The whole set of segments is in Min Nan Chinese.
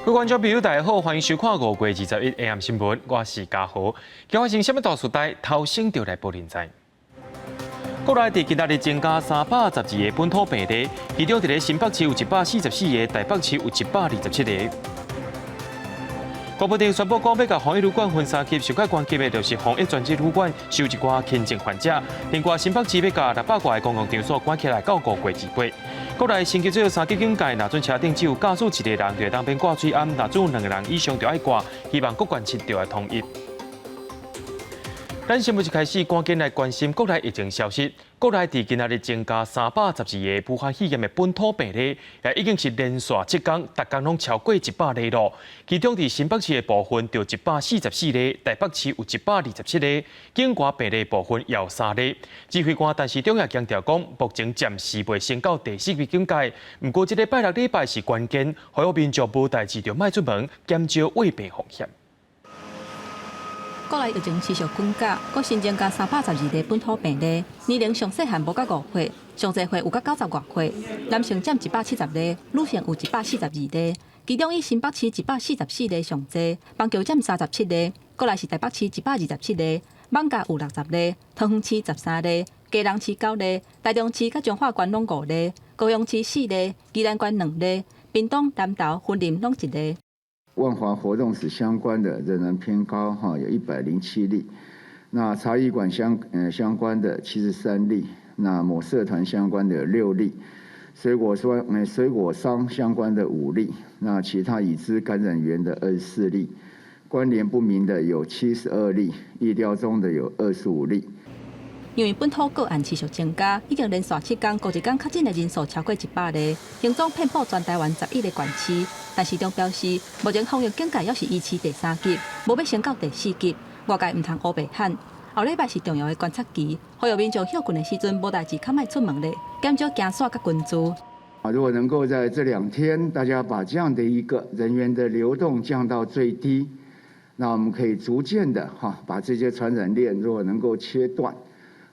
各位觀眾朋友，大家好，歡迎收看5月21 AM 新聞，我是嘉豪。今發生啥物大事代，頭先就來報恁知。國內佇今仔日增加312個本土病例，其中佇咧新北市有144個，台北市有127個。郭部長宣布講，欲共防疫旅館分三級，上較懸級的就是防疫專責旅館收一寡輕症患者。另外，新北市欲共600外个公共場所關起來到5月28。國內升級做三級警戒，若准車頂只有駕駛一個人，就會當免掛水頷；若准兩個人以上就愛掛。希望各縣市著愛統一。咱新聞一開始，趕緊來關心國內疫情消息。國內佇今仔日增加312個武漢肺炎的本土病例，也已經是連續7天，逐工攏超過100例囉。其中佇新北市的部分就144例，台北市有127例，境外病例部分也有三例。指揮官陳時中也強調講，目前暫時未升到第四級警戒，毋過這个拜六禮拜是關鍵，呼籲民眾無代誌就莫出門，減少衛病風險。國內疫情持續滾價，閣新增加312例本土病例，年齡上細漢無到5歲，上濟歲有到90外歲，男性佔170例，女性有142例。其中以新北市144例上濟，板橋佔37例，過來是台北市127例，艋舺有60例，桃園市13例，基隆市九例，台中市佮彰化縣攏五例，高雄市四例，宜蘭縣兩例，屏東、南投、雲林攏一例。萬華活動室相關的仍然偏高，哈，有107例。那茶藝館相關的73例，那某社團相關的有6例，水果商相關的5例，那其他已知感染源的24例，關聯不明的有72例，疫調中的有25例。因為本土個案持續增加，已經連續7天，過一工確診的人數超過100例，行蹤遍佈全台灣11個縣市。陳時中表示，目前防疫警戒猶是維持第三級，無欲升到第四級，外界毋通烏白喊。後禮拜是重要的觀察期，呼籲民眾歇睏的時陣無代誌較莫出門咧，減少行煞佮群聚。啊，如果能夠在這兩天，大家把這樣的一個人員的流動降到最低，那我們可以逐漸的哈，把這些傳染鏈如果能夠切斷。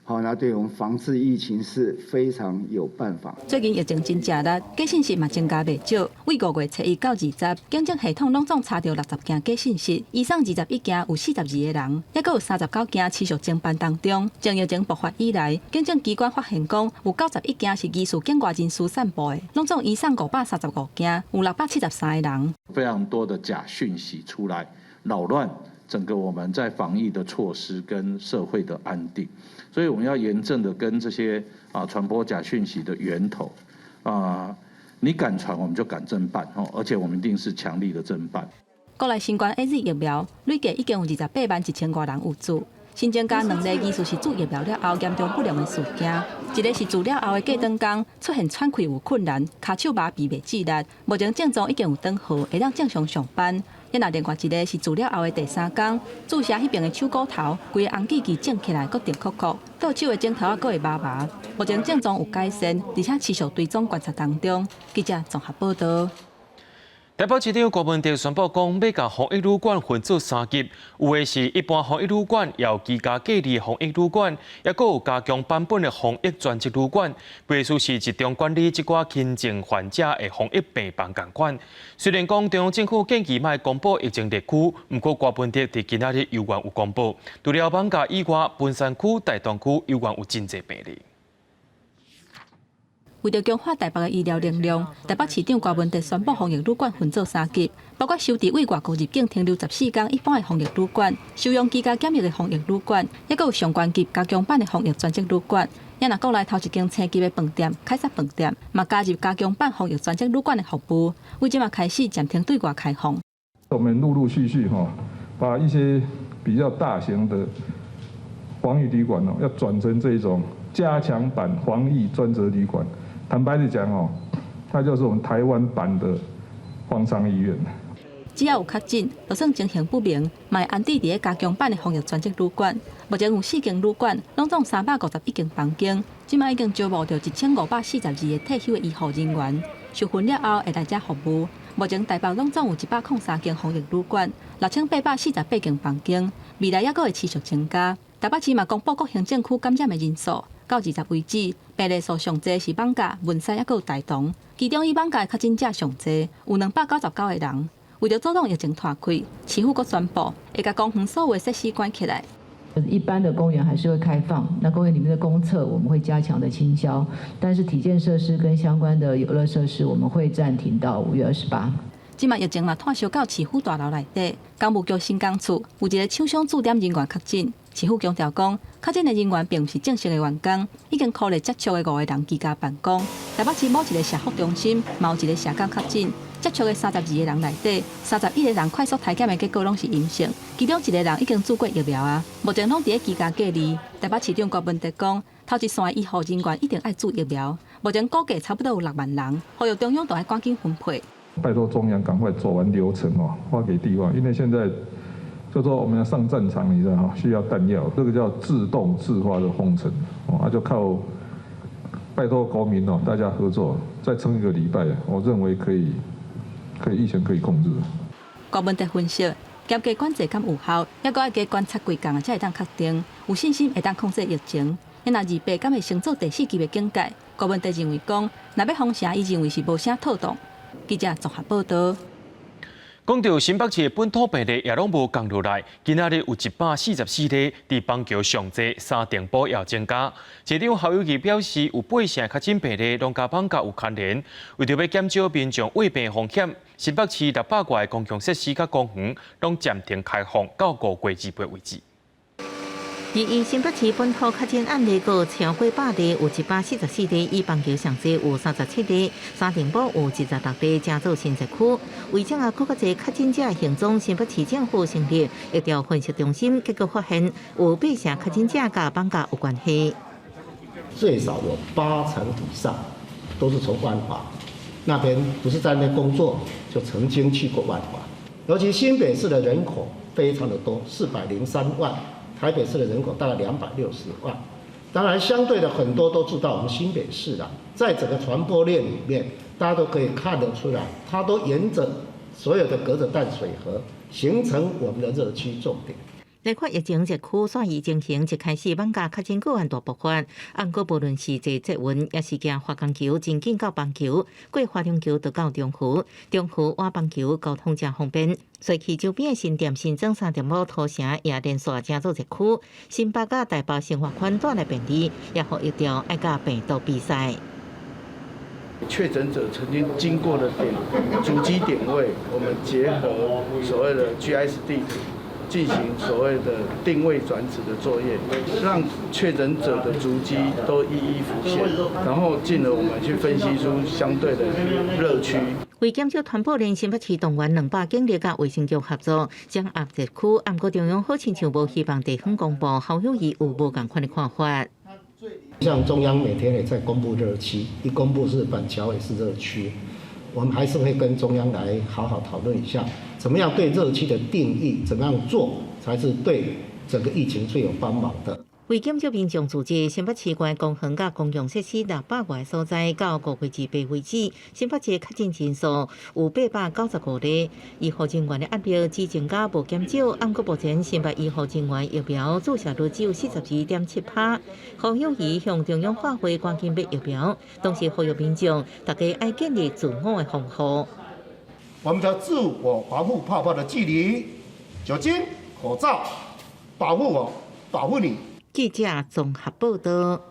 好，那對我們防治疫情是非常有辦法。最近疫情真正熱，假訊息嘛增加袂少。對5月初一到20，警政系統攏總查著60件假訊息，移送21件有42個人，猶閣有39件持續偵辦當中。從疫情爆發以來，警政機關發現講有91件是疑似境外人士散布的，攏總移送535件，有673個人。非常多的假訊息出來，擾亂整個我們在防疫的措施跟社會的安定，所以我們要嚴正的跟這些傳播假訊息的源頭啊，你敢傳我們就敢偵辦哦，而且我們一定是強力的偵辦。國內新冠 AZ 疫苗累計已經有28萬1千外人有注，新增加兩例疑似是注疫苗了後嚴重不良的事件，一个是注了後的隔轉工出現喘氣有困難，跤手麻痺袂智力，目前症狀已經有轉好，會當正常上班。抑若另外一个是注了後的第三工，注射彼爿的手骨頭，規个紅記記腫起來，閣定扣扣，倒手的指頭仔閣會麻麻。目前症狀有改善，而且持續追蹤觀察當中。記者綜合報道。台北市長柯文哲宣布講，欲共防疫旅館分做三級，有的是一般防疫旅館，也有居家隔離防疫旅館，抑閣有加強版本的防疫專責旅館，意思是集中管理這寡輕症患者的防疫病房仝款。雖然講中央政府建議莫公布疫情列區，毋過柯文哲佇今仔日猶原有公布，除了艋舺以外，文山區、大同區猶原有真濟病例。為著強化台北的醫療能量，台北市長柯文哲宣布防疫旅館分做三級，包括收治對外國入境停留14天一般的防疫旅館，收容居家檢疫的防疫旅館，抑閣有上懸級加強版的防疫專責旅館。抑若國內頭一間星級的飯店凱撒飯店，嘛加入加強版防疫專責旅館的服務，對這馬開始暫停對外開放。我們陸陸續續哈，把一些比較大型的防疫旅館哦，要轉成這種加強版防疫專責旅館。坦白的講哦，它就是我們台灣版的方艙醫院。只要有確診，就算情形不明，嘛會安置佇咧加強版的防疫專責旅館。目前有四間旅館，攏總351間房間，這馬已經招募著1542個退休的醫護人員，受訓了後會來遮服務。目前台北攏總有103間防疫旅館，6848間房間，未來猶閣會持續增加。台北市嘛公布各行政區感染的人數，到20為止，病例數上濟是艋舺、文山，猶閣有大同，其中以艋舺的確診者上濟，有299個人。為著阻擋疫情拖開，市府閣宣布會共公園所有設施關起來。一般的公園還是會開放，那公園裡面的公廁我們會加強的清消，但是體健設施跟相關的遊樂設施，我們會暫停到5月28。這擺疫情嘛，拖燒到市府大樓內底，工務局新工處有一個廠商駐點人員確診，市府強調講，確診的人員並毋是正式的員工，已經孤立接觸的五個人居家辦公。台北市某一個社福中心，嘛有一個社工確診，接觸的32個人內底，31個人快速篩檢的結果攏是陰性，其中一個人已經注過疫苗啊，目前攏佇咧居家隔離。台北市長郭文哲講，頭一線的醫護人員一定愛注疫苗，目前估計差不多有6萬人，呼籲中央都愛趕緊分配。拜託中央趕快走完流程哦，發給地方，因為現在就說我們要上戰場，你知道哈，需要彈藥，這個叫自動自發的封城哦，那就靠拜託國民哦，大家合作，再撐一個禮拜，我認為可以，可以疫情可以控制。郭文哲分析，嚴格管制敢有效，猶閣愛加觀察幾工才會當確定，有信心會當控制疫情。若28敢會升做第四級的警戒？郭文哲認為講，若欲封城，伊認為是無啥妥當。記者綜合報道。講到新北市的本土病例也攏無降落來，今仔日有144例，佇板橋上濟，三重埔也有增加。市長侯友宜表示，有八成確診病例攏佮艋舺有牽連，為著欲減少民眾患病風險，新北市600外个公共設施佮公園攏暫停開放到5月28為止。而以新北市本土確診案例閣超過百例，有144例，以板橋上濟有37例，三重埔有26例，成做新熱區。為掌握閣較濟確診者行蹤，新北市政府成立疫調分析中心，結果發現有八成確診者佮艋舺有關係。最少有八成以上都是從萬華那邊，不是在那邊工作，就曾經去過萬華。尤其新北市的人口非常的多，403萬。台北市的人口大概260萬，當然相對的很多都住到我們新北市啦。在整個傳播鏈裡面，大家都可以看得出來，它都沿着所有的隔著淡水河，形成我們的熱區重點。來看疫情熱區，煞依情形，一開始艋舺確診個案大爆發，毋過無論是坐捷運，抑是行華江橋，真緊到板橋，過華中橋就到中湖，中湖倚板橋交通誠方便。西區周邊的新店、新莊、三重埔、土城也連續成做熱區，新北佮台北生活圈帶來便利，也予疫調愛佮病毒比賽。確診者曾經經過的點足跡點位，我們結合所謂的 GIS 地圖，進行所謂的定位轉址的作業，讓確診者的足跡都一一浮現，然後進而我們去分析出相對的熱區。為減少傳播鏈，新北市動員200警力佮衛生局合作，掌握熱區。毋過中央好親像無希望地方公布，侯友宜有無仝款的看法。像中央每天也在公布熱區，一公布是板橋也是熱區，我們還是會跟中央來好好討論一下，怎麼樣對熱區的定義，怎麼樣做才是對整個疫情最有幫忙的。為減少民眾聚集，新北市關公園佮公共設施600外所在，到5月28為止，新北市確診人數有895例，醫護人員的壓力只增加無減少。毋過目前新北醫護人員疫苗注射率只有42.7%。侯友宜向中央發話，趕緊買疫苗，同時呼籲民眾大家愛建立自我的防護。我們的自我防護泡泡的距離、酒精、口罩，保護我，保護你。記者綜合報道。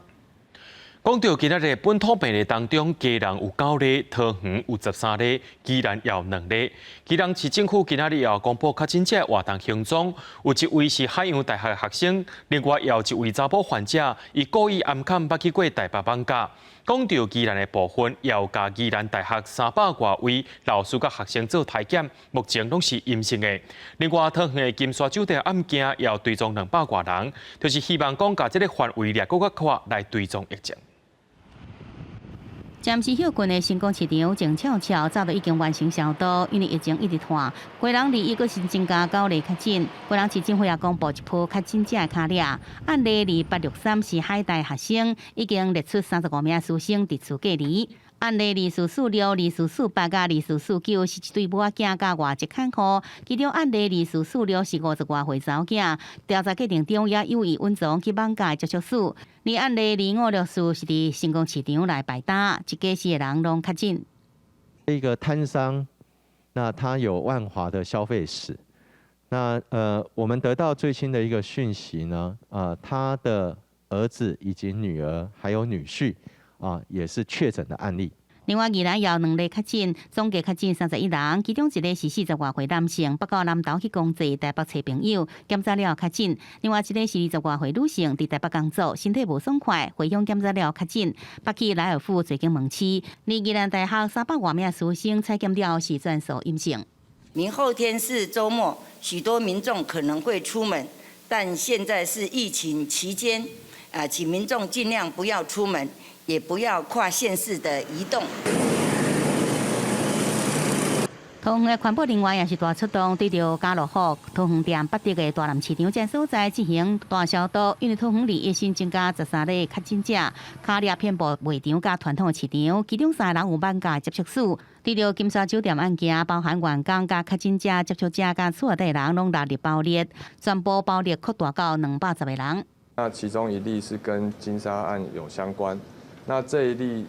講到今仔日本土病例當中，基隆有九例，桃園有13例，宜蘭有兩例。基隆市政府今仔日也公布確診者活動行蹤，有一位是海洋大學學生，另外也有一位查埔患者，伊故意暗崁捌去過台北艋舺。講到宜蘭的部分，也有共宜蘭大學300外位老師佮學生做篩檢，目前攏是陰性的。另外，桃園的金沙酒店案件也有追蹤200外人，就是希望講共這個範圍掠閣較闊來追蹤疫情。暫時歇睏的新光市場靜悄悄，早就已經完成消毒，因為疫情一直拖。基隆二一閣新增加九例確診，基隆市政府也公布一批確診者的跤跡。案例2863是海大學生，已經列出35名師生佇厝隔離。案例2446、2448佮2449是一對母仔囝佮外籍看護，其中案例二四四六是50外歲查某囝，調查過程中也有伊隱藏去艋舺的接觸史。而案例2564是佇新光市場來擺擔，一家四個人攏確診。一個攤商，那他有萬華的消費史。那我們得到最新的一個訊息呢，他的兒子以及女兒還有女婿啊，也是確診的案例。另外，宜蘭也有兩例確診，總計確診31人，其中一个是40外歲男性，北到南投去工作，台北揣朋友，檢查了確診。另外一个是20外歲女性，佇台北工作，身體無爽快，回鄉檢查了確診，北去萊爾富濟經門市，而宜蘭大學300外名師生採檢了是全數陰性。明後天是週末，許多民眾可能會出門，但現在是疫情期間，啊，請民眾盡量不要出門，也不要跨縣市的移動。桃園的環保人員也是大出動，對著家樂福、桃園店、八德的大南市場這所在進行大消毒，因為桃園里新增加13例確診者，卡列遍布賣場佮傳統的市場，其中三个人有挽家接觸史。對著金沙酒店案件，包含員工佮確診者、接觸者佮厝內底人，攏納入包列，全部包列擴大到210個人。那其中一例是跟金沙案有相關。那這一例，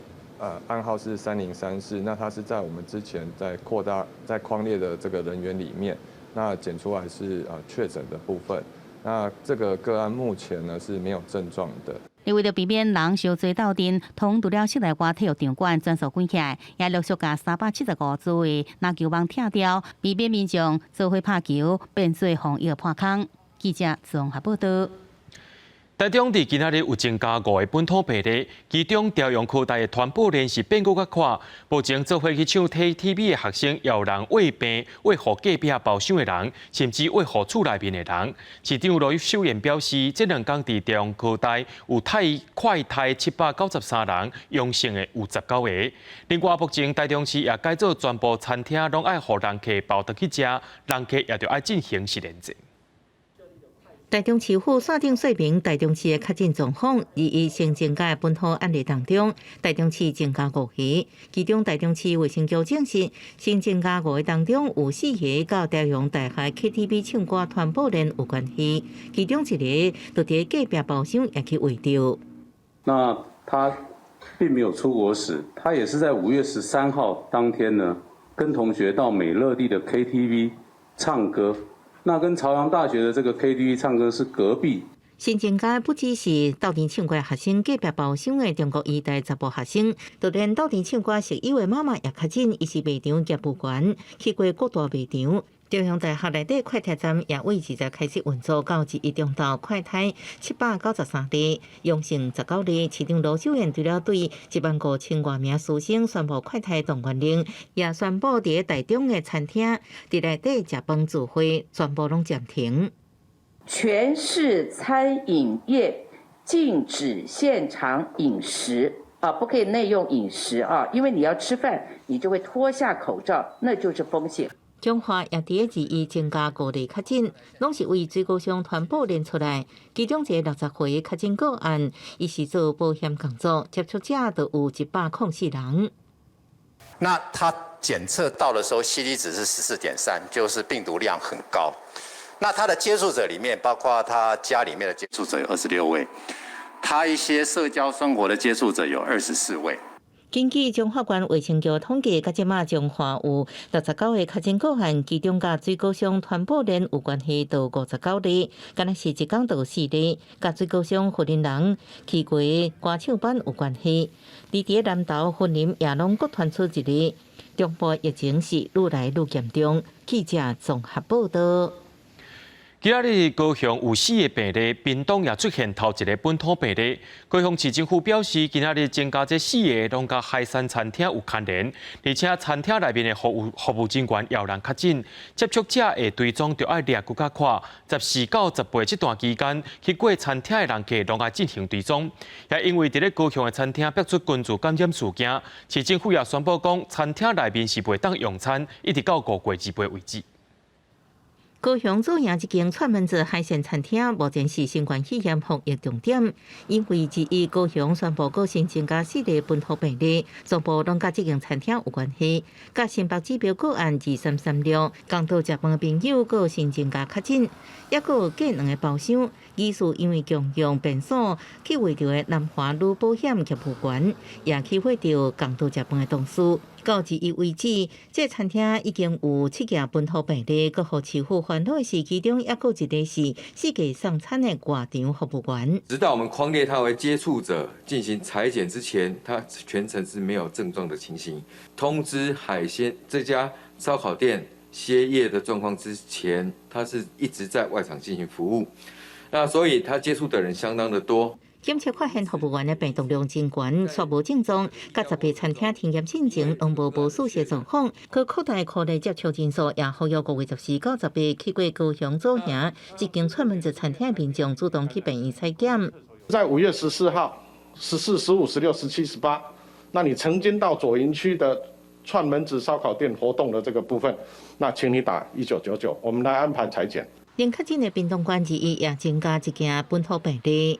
案號是3034，那它是在我們之前在擴大在匡列的這個人員裡面，那檢出來是確診的部分。那這個個案目前呢是沒有症狀的。為著避免人相濟鬥陣，除了室內外體育場館全數關起來，也陸續共375座的籃球網拆掉，避免民眾做伙拍球變做防疫破空。記者綜合報道。台中佇今仔日有增加五个本土病例，其中朝陽科大的傳播鏈是變閣較闊。目前做伙去唱 KTV 的學生，也有人餵病、餵予隔壁包廂的人，甚至餵予厝內面的人。市長盧秀燕表示，這兩工佇朝陽科大有快篩793人，陽性的有19個。另外，目前台中市也改做全部餐廳攏愛予人客包轉去食，人客也著愛進行實聯制。台中市府線頂說明台中市的確診狀況，21新增加的本土案例當中，台中市增加五個，其中台中市衛生局證實，新增加五個當中有四個佮朝陽大學 KTV 唱歌傳播鏈有關係，其中一个就佇隔壁包廂也去餵著。那他並沒有出國史，他也是在5月13號當天呢，跟同學到美樂蒂的 KTV 唱歌。那跟朝陽大學的這個 KTV 唱歌是隔壁。新增加不只是鬥陣唱歌學生，隔壁包廂的中國醫大查埔學生，就連鬥陣唱歌室友的媽媽也確診，伊是賣場業務員，去過各大賣場。朝陽大學內底快篩站也為20開始運作，到21中晝快篩793例，陽性19例。市長盧秀燕除了對1萬5千外名師生宣布快篩動員令，也宣布佇台中的餐廳佇內底食飯聚會全部攏暫停。全市餐飲業禁止現場飲食啊，不可以內用飲食啊，因為你要吃飯，你就會脫下口罩，那就是風險。彰化也佇21增加五例確診，攏是為水果商傳播鏈出來。其中一个60歲確診個案，伊是做保險工作，接觸者就有104人。那他檢測到的時候，CT 值是14.3，就是病毒量很高。那他的接觸者裡面，包括他家裡面的接觸者有26位，他一些社交生活的接觸者有24位。根據彰化縣衛生局統計，到這馬彰化有69个確診個案，其中佮水果商傳播鏈有關係，就59例，敢若是一工就4例，佮水果商負責人去過歌唱班有關係。佇佇南投、雲林也攏閣傳出一例，中部疫情是愈來愈嚴重。記者綜合報道。今仔日高雄有四个病例，屏東也出現頭一个本土病例。高雄市政府表示，今仔日增加這四个，攏佮海山餐廳有牽連，而且餐廳內面的服務人員也有人確診，接觸者的追蹤著愛掠閣較闊。14到18這段期間去過餐廳的人客，攏愛進行追蹤。也因為佇咧高雄的餐廳爆出群聚感染事件，市政府也宣布講，餐廳內面是袂當用餐，一直到5月28為止。高雄左營這間串門子海鮮餐廳，目前是新冠肺炎防疫重點，因為21高雄宣布閣新增加四例本土病例，全部攏佮這間餐廳有關係。佮新北指標個案2336，共桌食飯的朋友閣新增加確診，抑閣有隔兩个包廂，疑似因為共用便所去餵著的南華女保險業務員，也去會著共桌食飯的同事。到21為止，這个餐廳已經有七件本土病例，閣予市府煩惱的是，其中猶閣有一个是四界送餐的外場服務員。直到我們匡列他為接觸者進行採檢之前，他全程是沒有症狀的情形。通知海鮮這家燒烤店歇業的狀況之前，他是一直在外場進行服務，那所以他接觸的人相當的多。檢測發現服務員的病毒量真懸，煞無症狀，佮十家餐廳停業進前攏無無屬實狀況。閣擴大可能接觸人數，也呼籲5月14到18去過高雄左營這間串門子餐廳的民眾主動去病院採檢。在5月14號、14、15、16、17、18，那你曾經到左營區的串門子燒烤店活動的這個部分，那請你打1999，我們來安排採檢。連確診的屏東縣21也增加一件本土病例。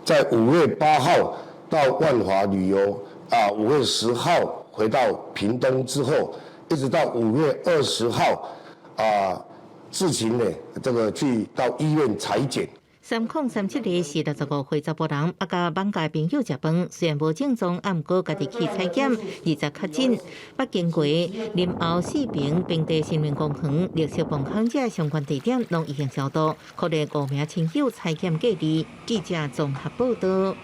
在5月8號到萬華旅遊，啊，5月10號回到屏東之後，一直到5月20號，啊，自行呢，這個去到醫院採檢。3037个是65歲查埔人，啊，佮網咖朋友食飯，雖然無症狀，啊，毋過家己去採檢，20確診。北經過林後四平平地森林公園、綠色磅空這相關地點，攏已經消毒，可能五名親友採檢隔離。記者綜合報道。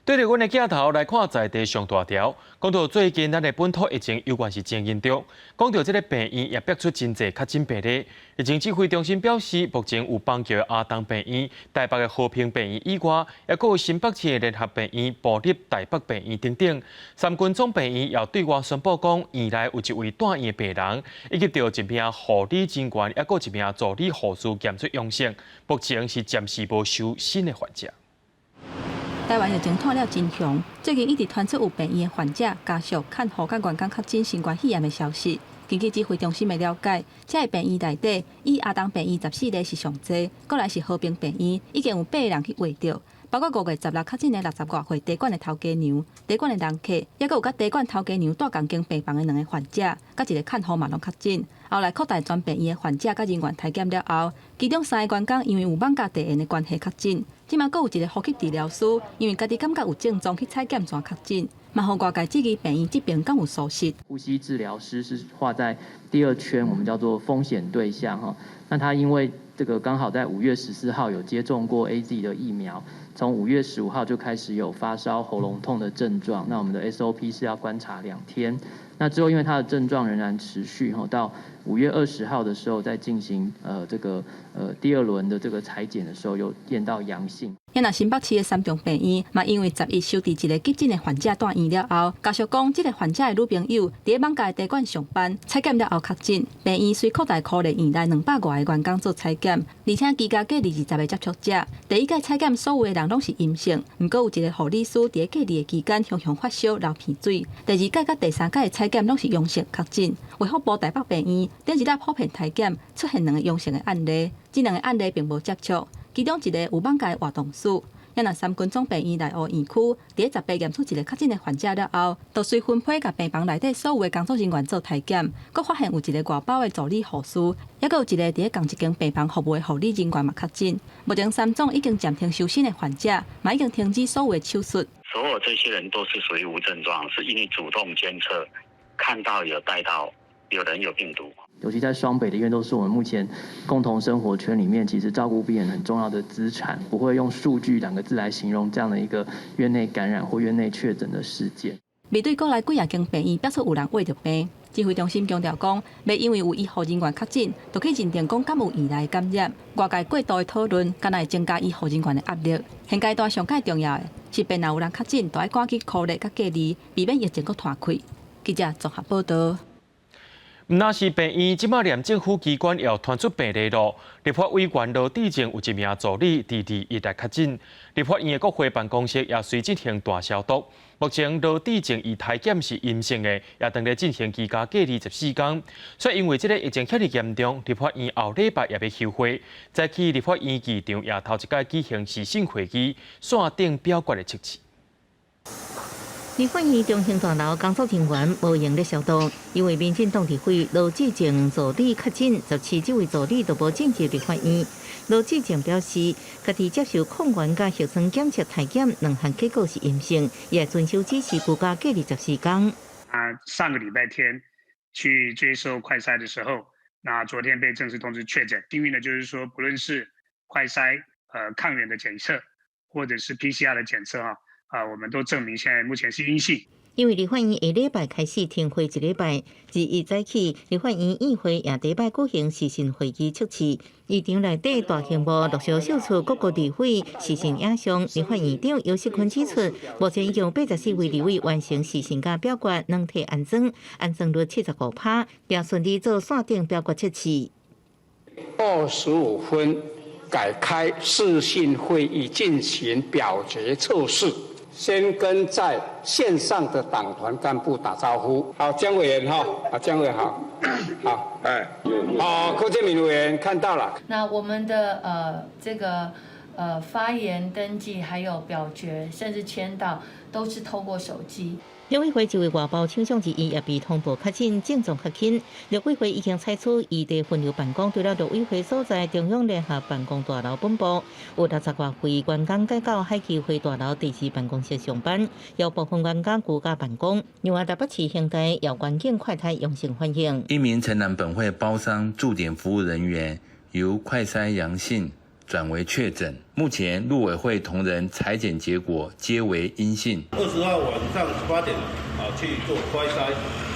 對著阮的鏡頭來看，在地上大條。講到最近咱的本土疫情猶原是真嚴重。講到這个病院也逼出真濟確診病例。疫情指揮中心表示，目前有板橋阿東病院、台北的和平病院以外，抑閣有新北市的聯合病院、部立台北病院等等。三軍總病院也對外宣布講，院內有一位住院的病人，以及著一名護理人員，抑閣一名助理護士檢出陽性，目前是暫時無收新的患者。台灣疫情拖了真兇，最近一直傳出有病院的患者家屬看護佮員工確診新冠肺炎的消息。根據指揮中心的了解，這个病院內底以阿東病院14个是上濟，過來是和平病院，已經有八个人去確著，包括5月16確診的60外歲茶館的頭家娘、茶館的人客，抑閣有佮茶館頭家娘蹛仝間病房的兩个患者，佮一个看護嘛攏確診。後來擴大全病院的患者佮人員篩檢了後，其中三个員工因為有網咖地緣的關係確診。這馬閣有一个呼吸治療師，因為家己感覺有症狀去採檢，才確診，嘛予外界質疑病院這邊敢有疏失。呼吸治療師是劃在第二圈，我們叫做風險對象哈。那他因為這個剛好在5月14號有接種過 AZ 的疫苗，從5月15號就開始有發燒、喉嚨痛的症狀。那我們的 SOP 是要觀察2天。那之後因為他的症狀仍然持續，哈，到5月20號的時候再進行這個第二輪的這個採檢的時候，又驗到陽性。遐若新北市的三重病院嘛，因為11收治一个急診的患者住院了後，家屬講這个患者的女朋友佇咧網咖的茶館上班，採檢了後確診，病院隨擴大科立院內200外个員工做採檢，而且居家隔離20个接觸者，第一擺採檢所有的人攏是陰性，毋過有一个護理師佇咧隔離的期間雄雄發燒流鼻水，第二擺佮第三擺的採檢攏是陽性確診。衛福部台北病院頂一日普遍篩檢出現兩个陽性的案例，這兩个案例並無接觸。其中一个有網咖的活動史，遐若三軍總病院內湖院區，佇咧18驗出一个確診的患者了後，就隨分批共病房內底所有的工作人員做篩檢，閣發現有一个外包的助理護士，抑閣有一个佇咧仝一間病房服務的護理人員嘛確診。目前三總已經暫停收新的患者，嘛已經停止所有的手術。所有這些人都是屬於無症狀，是因為主動監測，看到有帶到有人有病毒。尤其在雙北的醫院，都是我們目前共同生活圈裡面，其實照顧病人很重要的資產，不會用數據兩個字來形容這樣的一個院內感染或院內確診的事件。面對國內幾若間病院爆出有人穢著病，指揮中心強調講，袂因為有醫護人員確診，就去認定講敢有院內感染。外界過度的討論，敢若會增加醫護人員的壓力。現階段上蓋重要的是，病若有人確診，就愛趕緊隔離佮隔離，避免疫情閣拖開。記者綜合報道。毋但是病院，這馬連政府機關也傳出病例囉。立法委員羅致政有一名助理佇21來確診，立法院的國會辦公室也隨進行大消毒。目前羅致政伊篩檢是陰性的，也正咧進行居家隔離14天。所以因為這个疫情遐爾嚴重，立法院後禮拜也欲休會。早起立法院議場也頭一擺舉行視訊會議，線頂表決的測試。立法院中興大樓工作人員無閒咧消毒，因為民進黨立委羅致政助理確診，17這位助理都無進入立法院。羅致政表示，家己接受抗原佮核酸檢測篩檢兩項結果是陰性，也遵守指示居家隔離14天。啊，上個禮拜天去接受快篩的時候，那昨天被正式通知確診。幸運的就是說，不論是快篩、抗原的檢測，或者是 PCR 的檢測啊，啊，我們都證明現在目前是陰性。因為立法院下禮拜開始停會一禮拜，自一早起，立法院議會也第一擺舉行視訊會議測試。議場內底大屏幕陸續秀出各國立委視訊影像。立法院長游錫堃指出，目前已經有84位立委完成視訊佮表決軟體安裝，安裝率75%，也順利做線頂表決測試。 25分改開視訊會議進行表決測試。先跟在線上的黨團幹部打招呼。好，江委員哈，啊，江委員好，好，哎，好，柯建銘委員看到了。那我們的這個發言登記，還有表決，甚至簽到，都是透過手機。陸委會一位外包廠商之一也被通報確診，症狀較輕。陸委會已經採取異地分流辦公，除了陸委會所在中央聯合辦公大樓本部，有60外位員工改到海基會大樓第二辦公室上班，有部分員工居家辦公。另外，台北市刑大有關警快篩陽性反應。一名承攬本會包商駐點服務人員，由快篩陽性轉為確診，目前陸委會同仁採檢結果皆為陰性。 20號晚上18點啊去做快篩，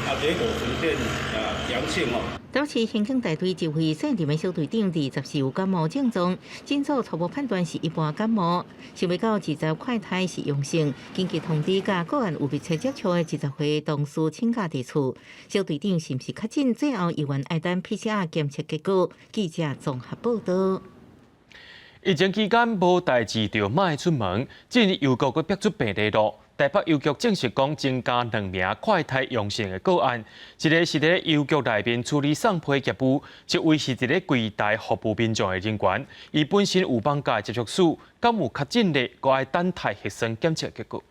啊結果呈現啊陽性哦。台北市刑警大隊一位現任的小隊長，24有感冒症狀，診所初步判斷是一般感冒，想袂到20快篩是陽性，緊急通知佮個案有密切接觸的20歲同事請假佇厝。小隊長是毋是確診？最後猶原愛等 PCR 檢測結果。記者綜合報道。疫情期間無代誌就莫出門，這日郵局閣逼出病例囉。台北郵局證實講增加兩名快篩陽性的個案，一个是佇咧郵局內面處理送批業務，一位是佇咧櫃台服務民眾的人員，伊本身有綁架接觸史，敢有確診的，閣愛等待核酸檢測結果。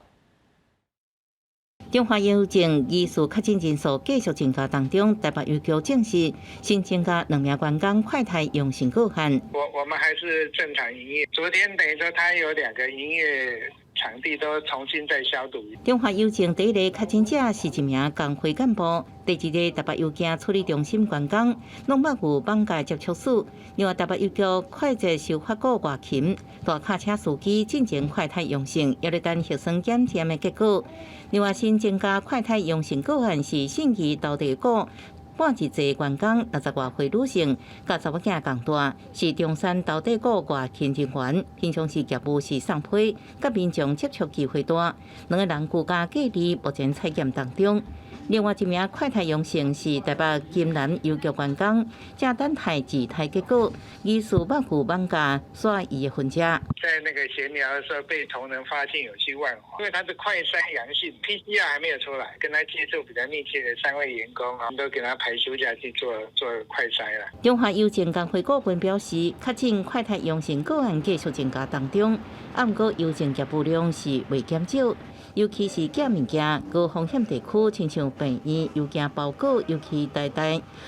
中華郵政疑似確診人數繼續增加當中，台北郵局證實新增加兩名員工快篩陽性個案。我們還是正常營業。昨天等於說，他有兩個營業場地都重新再消毒。中華郵政第一个確診者是一名工會幹部，第二个台北郵件處理中心員工，攏捌有綁架接觸史。另外，台北郵局快捷收發股外勤大卡車司機進前快篩陽性，猶咧等核酸檢驗的結果。另外，新增加快篩陽性個案是信義投遞股半日制員工60外歲女性，佮查某囝仝大，是中山投遞股外勤人員，平常時業務是送批，佮民眾接觸機會大，兩個人居家隔離，目前採檢當中。另外一名快篩陽性是台北金南郵局員工，正等待自篩結果，疑似捌有綁架煞伊的分家。在那個閒聊的時候，被同仁發現有去萬華，因為他是快篩陽性，PCR 還沒有出來，跟他接觸比較密切的三位員工啊，都給他排休假去做做快篩啦。中華郵政工會顧問表示，確診快篩陽性個案繼續增加當中，啊，毋過郵政業務量是未減少。尤其是寄物件高風險地區，親像病院、郵件包裹，尤其台大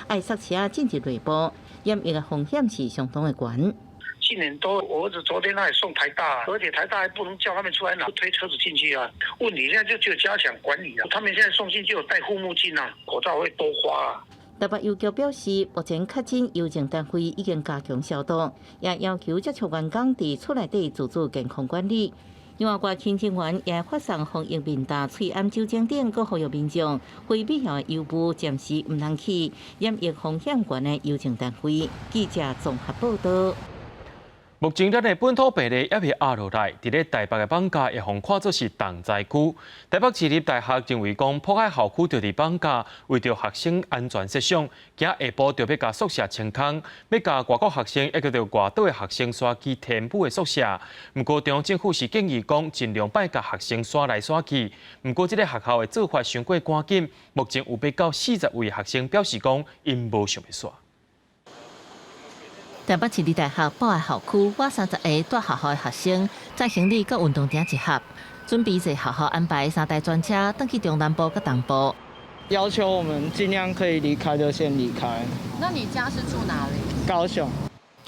愛塞車進入內部，染疫的風險是相當的懸。今年都，我兒子昨天他也送台大，而且台大還不能叫他們出來拿，推車子進去啊。問題現在就只有加強管理啊。他們現在送信就有戴護目鏡啊，口罩會多發啊。台北郵局表示，目前確診郵政單位已經加強消毒，也要求接觸員工佇厝內底自主健康管理。另外，外勤人員也發送防疫面罩、喙罨酒精等，閣呼籲民眾非必要的郵務暫時毋通去染疫風險懸的郵政單位。記者綜合報道。目前咱的本土病例猶未壓落來，佇咧台北的艋舺會予看做是重災區。台北市立大學認為講，埔海校區就佇艋舺，為著學生安全設想，今下晡就欲共宿舍清空，欲共外國學生，抑閣著外島的學生徙去天母的宿舍。毋過中央政府是建議講，盡量莫共學生徙來徙去。毋過這个學校的做法傷過趕緊，目前有欲到40位學生表示講，𪜶無想欲徙。台北市立大學埔愛校區，滿30個蹛學校的學生，載行李佮運動場集合，準備坐學校安排三台專車，轉去中南部佮東部。要求我們盡量可以離開就先離開。那你家是住哪裡？高雄。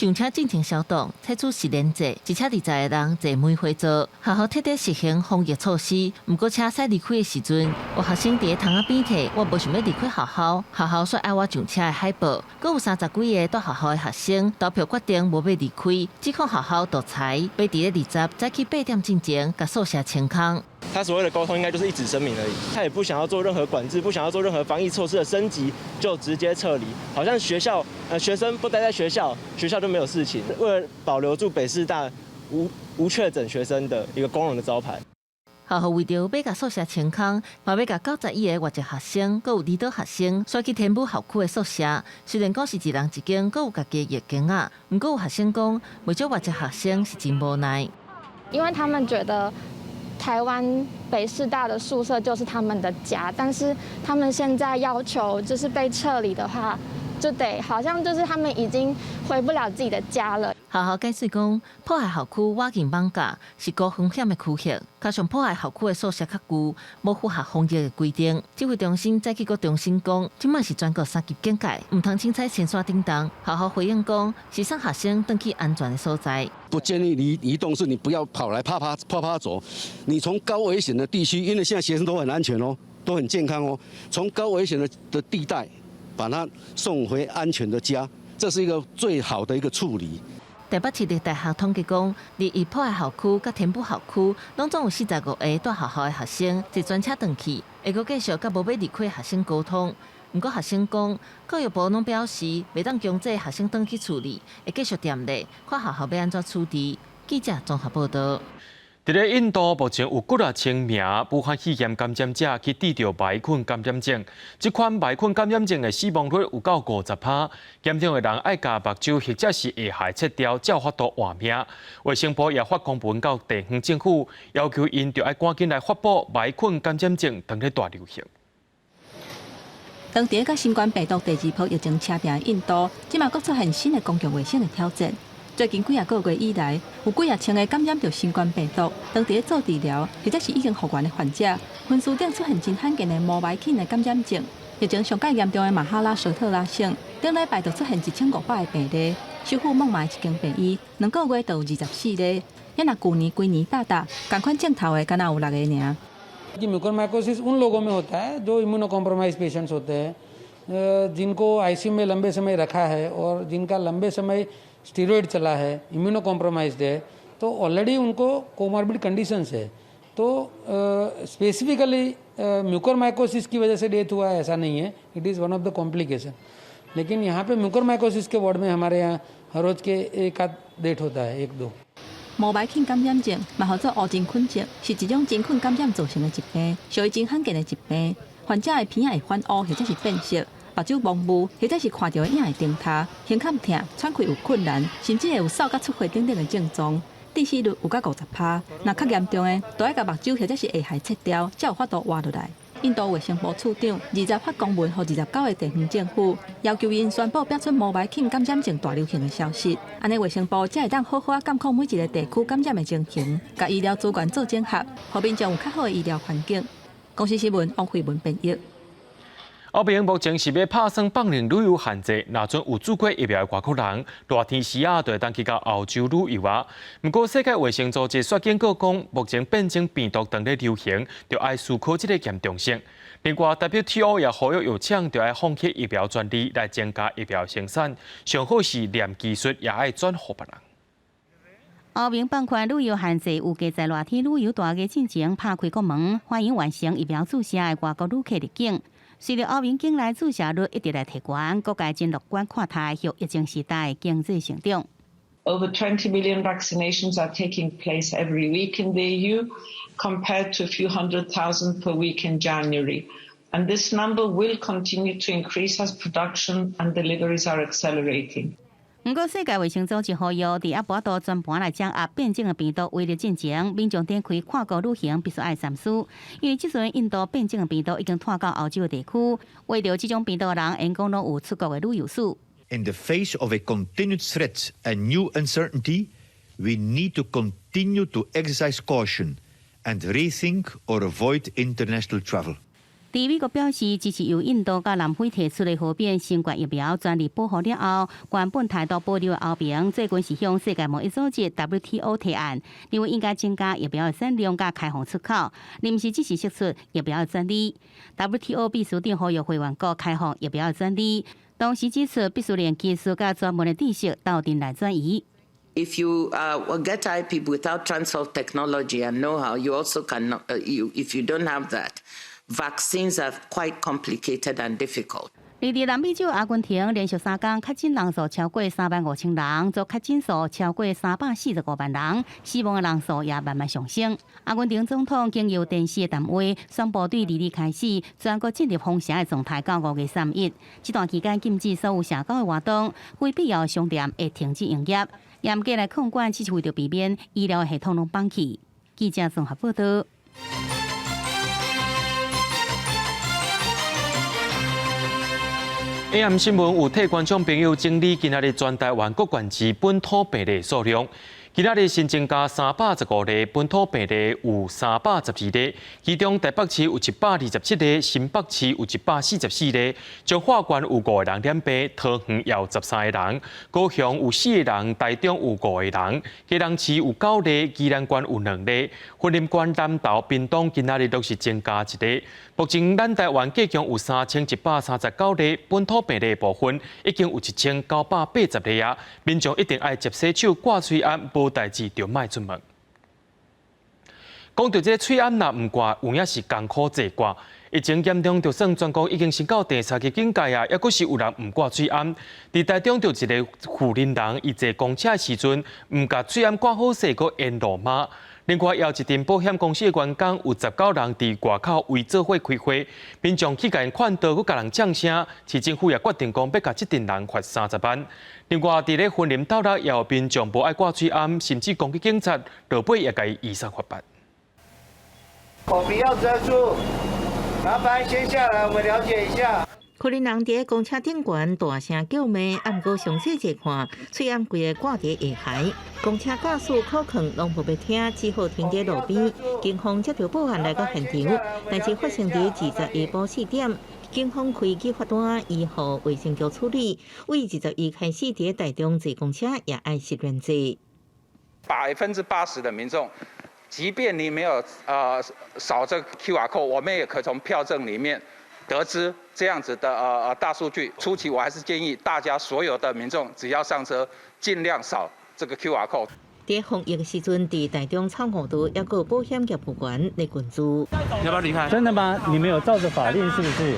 上車進行消毒，採取實聯制，一車20個人坐梅花座。學校徹底實行防疫措施。毋過車駛離開的時陣，有學生佇咧窗仔邊提，我無想欲離開學校，學校煞愛我上車的海報。閣有30幾個蹛學校的學生投票決定無欲離開，指控學校獨裁，欲佇咧20早起8點進前，共宿舍清空。他所謂的溝通應該就是一紙聲明而已，他也不想要做任何管制，不想要做任何防疫措施的升級，就直接撤離。好像學校，學生不待在學校，學校就沒有事情。為了保留住北師大無確診學生的一個光榮的招牌。學校為著欲共宿舍清空，嘛欲共91個外籍學生，閣有離島學生，徙去天母校區的宿舍。雖然講是一人一間，閣有家己的浴間仔，毋過有學生講，袂少外籍學生是真無奈。因為他們覺得台灣北師大的宿舍就是他們的家，但是他們現在要求就是被撤離的話，就得好像就是他們已經回不了自己的家了。學校解釋講，埔海校區倚近艋舺是高風險的區域，加上埔海校區的宿舍較舊，無符合防疫的規定。指揮中心早起閣重申講，這擺是全國三級警戒，毋通凊彩遷徙叮當。學校回應講，是送學生轉去安全的所在。不建議你移動，是你不要跑來趴趴趴趴走。你從高危險的地區，因為現在學生都很安全哦，都很健康哦，從高危險的地帶，把他送回安全的家，這是一個最好的一個處理。台北市立大學統計講，佇埔海校區佮天母校區，攏總有45個蹛學校的學生坐專車轉去，會閣繼續佮無欲離開學生溝通。毋過學生講，教育部攏表示，袂當強制學生轉去厝裡，會繼續踮咧，看學校欲按怎處置。記者綜合報道。佇咧印度，目前有幾若千名武漢肺炎感染者去得著黴菌感染症。這款黴菌感染症的死亡率有到50%。嚴重的人愛共目睭或者是下頦切掉，才有法度活命。衛生部也發公文到地方政府，要求𪜶著愛趕緊來發布黴菌感染症當咧大流行。當佇咧佮新冠病毒第二波疫情車拚的印度，這馬閣出現新的公共衛生的挑戰。最近幾仔個月以來，有幾若千个感染著新冠病毒，當佇咧做治療，或者是已經復原的患者，分屍頂出現真罕見的毛黴菌的感染症。疫情上蓋嚴重的馬哈拉什特拉省，頂禮拜就出現1500個病例，首府孟買一間病院，2個月就有24例。遐若舊年規年噠噠，仝款症頭的，敢若有六個爾。 Mucormycosis उन लोगों में होता है जो इम्यूनोकॉम्प्रोमाइज पेशेंट्स होते हैं, जिनको आईसीयू में लंबे समय रखा है और जिनका लंबे समय स्टीरोइड चला है, इम्यूनोकॉम्प्रोमाइज्ड है, तो ऑलरेडी उनको कोमॉर्बिड कंडीशंस है। तो स्पेसिफिकली म्यूकोरमाइकोसिस की वजह से डेथ हुआ है, ऐसा नहीं है। It is one of the complication, लेकिन यहाँ पे म्यूकोरमाइकोसिस के वार्ड में हमारे यहाँ हर रोज के एक आध डेथ होता है, एक दो。毛黴菌感染症嘛，號做烏真菌症，是一種真菌感染造成的疾病，屬於真罕見的疾病。患者的鼻仔會反烏，或者是變色，目睭模糊，或者是看著的影會燈塌，胸腔疼、喘氣有困難，甚至會有嗽佮出血等等的症狀。致死率有到50%，若較嚴重的，著愛共目睭或者是下頦切掉，才有法度活落來。印度衛生部次長20發公文予29個地方政府，要求𪜶宣布標出毛黴菌感染症大流行的消息，按呢衛生部才會當好好仔監控每一个地區感染的情形，共醫療資源做整合，予民眾有較好的醫療環境。公視新聞王慧文編譯。歐盟目前是欲拍算放寬旅遊限制，若準有注過疫苗的外國人，熱天時仔就會當去到歐洲旅遊啊。毋過世界衛生組織煞警告講，目前變種病毒當咧流行，著愛思考這个嚴重性。另外，WTO 也呼籲藥廠著愛放棄疫苗專利來增加疫苗生產，上好是連技術也愛轉予別人。歐盟放寬旅遊限制，預計在熱天旅遊大月進前拍開國門，歡迎完成疫苗注射的外國旅客入境。隨著歐盟境內注射率一直來提懸，各界真樂觀看待後疫情時代經濟成長。 Over 20 million vaccinations are taking place every week in the EU, compared to a few hundred thousand per week in January. And this number will continue to increase as production and deliveries are accelerating. 毋過，世界衛生組織呼籲，佇猶無法度全盤來掌握變種的病毒威力進前，民眾展開跨國旅行必須愛三思。因為這陣印度變種的病毒已經拖到歐洲的地區，患著這種病毒的人，𪜶講攏有出國的旅遊史。 In the face of a continued threat and new uncertainty, we need to continue to exercise caution and rethink or avoid international travel. 佇美國表示支持由印度佮南非提出的合變新冠疫苗專利保護了後，原本態度保留的歐盟最近是向世界貿易組織 WTO 提案，認為應該增加疫苗的產量佮開放出口，而毋是只是釋出疫苗的專利。WTO 秘書長呼籲會員國開放疫苗的專利，同時指出必須連技術佮專門的知識鬥陣來轉移。 If you get IP without transfer of technology and know-how, you also cannot. If you don't have that, vaccines are quite complicated and difficult. 佇佇南美洲阿根廷連續3工確診人數超過3萬5千人，總確診數超過345萬人，死亡的人數也慢慢上升。阿根廷總統經由電視的談話宣布，對二日開始全國進入封城的狀態到5月31。這段期間禁止所有社交的活動，非必要商店會停止營業，嚴格來控管，只是為著避免醫療系統攏崩去。記者綜合報道。 AM 新聞有替觀眾朋友整理今仔日全台灣各縣市本土病例數量。今仔日新增加315例本土病例，有312例，其中台北市有127例，新北市有144例，彰化縣有5個人染病，桃園也有13個人，高雄有4個人，台中有5個人，基隆市有9例，宜蘭縣有2例，雲林縣南投、屏東今仔日攏是增加1例。目前咱台灣計共有3139例本土病例部分，已經有1980例啊！民眾一定愛捷洗手、掛喙罨，無代誌就莫出門。講到這个喙罨若毋掛，有影是艱苦濟掛。疫情嚴重，就算全國已經升到第三級警戒啊，猶閣是有人毋掛喙罨。佇台中就一个婦人人，伊坐公車的時陣，毋共喙罨掛好勢，閣沿路罵。另外，也有一陣保險公司的員工有19人佇外口圍做伙開會，民眾去共𪜶勸導，閣共人嗆聲，市政府也決定講欲共這陣人罰30萬。另外，佇咧雲林斗六也有民眾無愛掛喙罨，甚至攻擊警察，落尾也共伊移送法辦。口鼻要遮住，麻煩先下來，我們了解一下。可能人佇公車頂懸大聲叫罵，啊，毋過詳細一看，喙罨規个掛佇下頦，公車駕駛可勸攏無欲聽，只好停佇路邊。警方接到報案來到現場，代誌發生佇20下晡4點，警方開具罰單，移予衛生局處理。為21開始，佇台中坐公車也愛實聯制。 80%的民眾，即便你沒有掃這個 QR code，我們也可從票證裡面得知這樣子的大數據。初期我還是建議大家所有的民眾，只要上車，盡量掃這個 QR code。佇防疫的時陣，佇台中草悟道抑閣有保險業務員咧群聚。要不要離開？真的嗎？你們有照著法令是不是？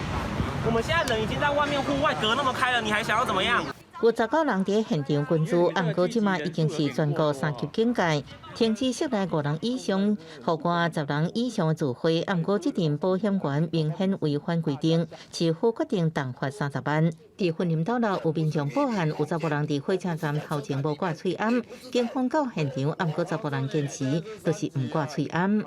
我們現在人已經在外面戶外隔那麼開了，你還想要怎麼樣？有19人佇現場群聚，毋過這馬已經是全國3級警戒，停止室內5人以上、戶外10人以上的聚會。毋過這陣保險員明顯違反規定，市府決定重罰30萬。佇雲林斗六有民眾報案，有查埔人佇火車站頭前無掛喙罨，警方到現場，毋過查埔人堅持就是毋掛喙罨。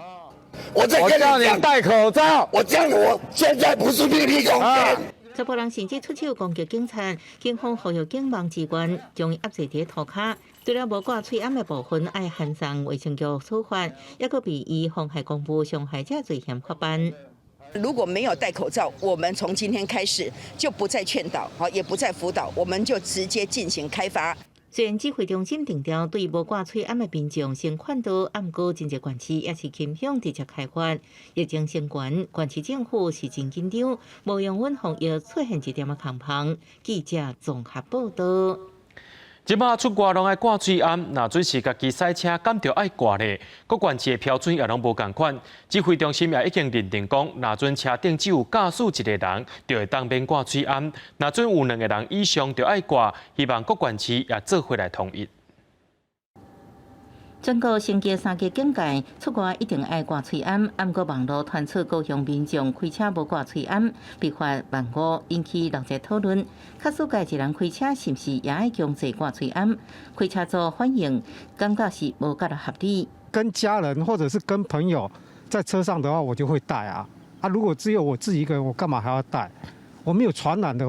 我叫你戴口罩，我叫我現在不是秘密空間。查埔人甚至出手攻擊警察，警方呼籲警網支援，將伊壓制佇塗跤。除了無掛喙罨的部分，愛函送衛生局處罰，抑閣被以妨害公務傷害者罪嫌罰辦。如果沒有戴口罩，我們從今天開始就不再勸導，也不再輔導，我們就直接進行開罰。雖然指揮中心定調對無掛喙罨的民眾先勸導，毋過真濟縣市也是傾向直接開罰。疫情升懸，縣市政府是真緊張，無容忍防疫出現一點仔空縫。記者綜合報道。這擺出外攏愛掛喙罨，若準是家己駛車，敢著愛掛咧。各縣市的標準也攏無仝款。指揮中心也已經認定講，若準車頂只有駕駛一個人，就會當免掛喙罨；若準有2個人以上，就愛掛。希望各縣市也做伙來統一。全國升級3級警戒，出外一定愛掛喙罨。毋過網路傳出高雄民眾開車無掛喙罨，被罰1.5萬，引起六界討論。假使家一人開車，是毋是也愛強制掛喙罨？開車族反應感覺是無夠合理。跟家人或者是跟朋友在車上的話，我就會戴啊。啊，如果只有我自己一個人，我幹嘛還要戴？我沒有傳染的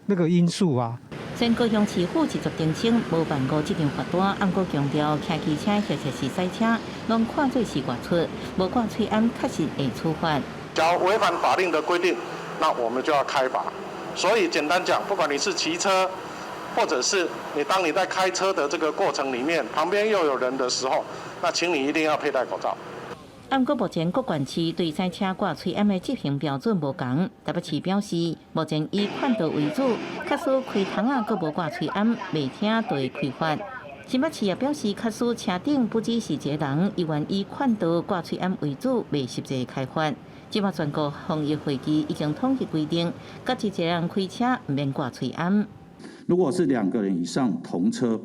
那個因素啊。雖然高雄市府持續澄清無辦過這張罰單，毋過強調騎機車或者是賽車，攏看做是外出，無掛喙罨確實會處罰。假如違反法令的規定，那我們就要開罰。所以簡單講，不管你是騎車，或者是你當你在開車的這個過程裡面，旁邊又有人的時候，那請你一定要佩戴口罩。毋過目前各縣市對駛車掛喙罨的執行標準無仝。台北市表示，目前以勸導為主，假使開窗仔閣無掛喙罨，袂聽就會開罰。新北市也表示，假使車頂不只是一个人，猶原以勸導掛喙罨為主，袂實際開罰。這馬全國防疫會議已經統一規定，家己一个人開車毋免掛喙罨。如果是兩個人以上同車，